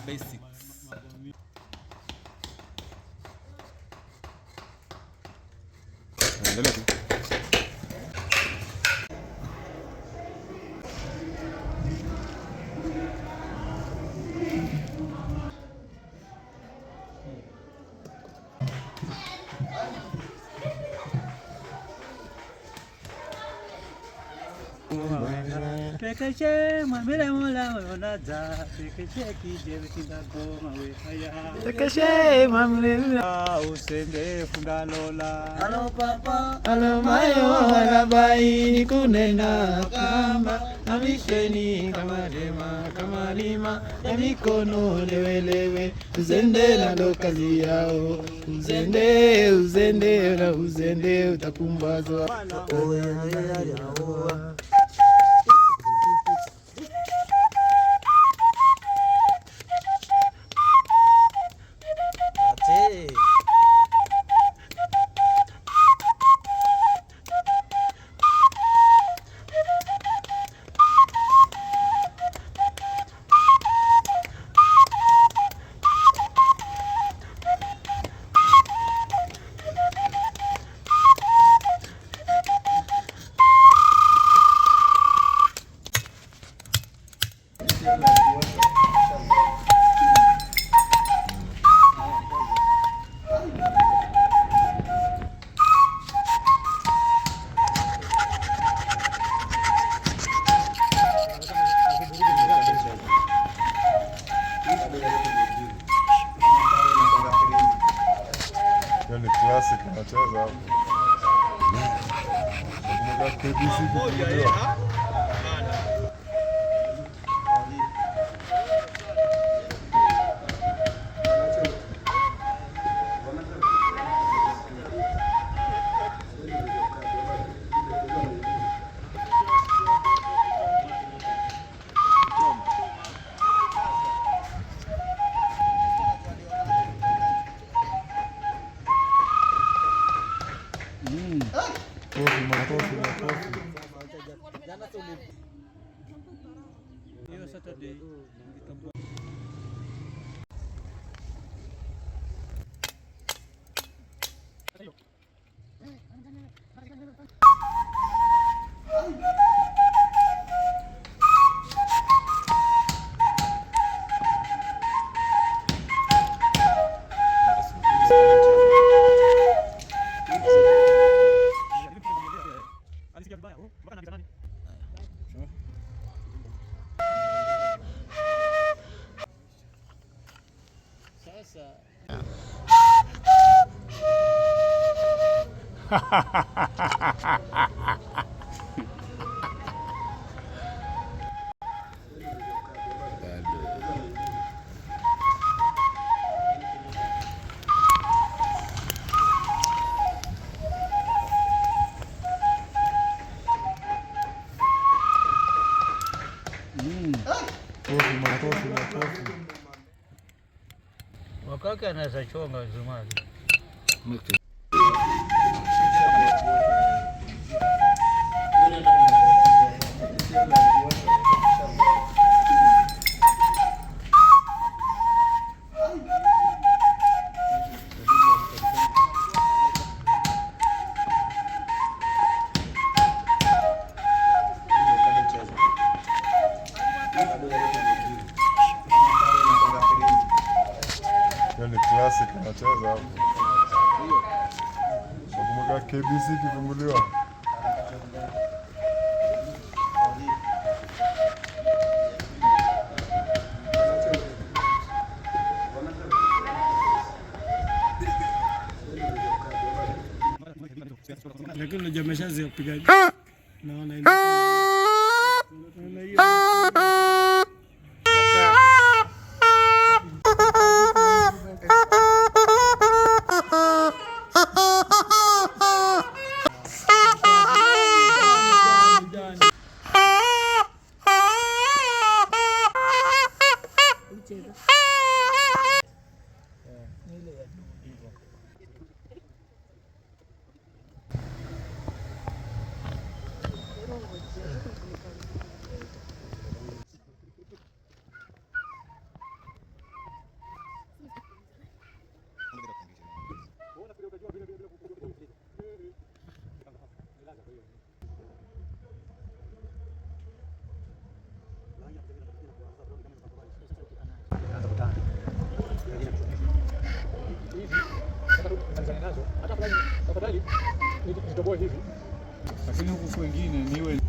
Basics. Endelea tu. Pekeche mwambile Mola weonaza pekeche kije kindagoma we haya Tekeshe mamle usende fundalola. Alo papa, alo mayo, alabai kunena kamba na misheni kama lema kama lima ya mikono lewelewe uzende nalo kazi yao uzende uzende na uzende utakumbazwa. Hiyo ni classic anacheza hapo. Nakumbuka KBC kufunguliwa. Makofi, makofi, makofi. Hiyo Saturday nitambua. Sasa Makofi, makofi, makofi. Wakaka anaweza chonga zumari. Hiyo ni classic anacheza hapo. Wakumbuka KBC ikifunguliwa. Lakini unajua ameshazoea kupiga. Naona ile. Naona hiyo. Lakini huku kwengine niwe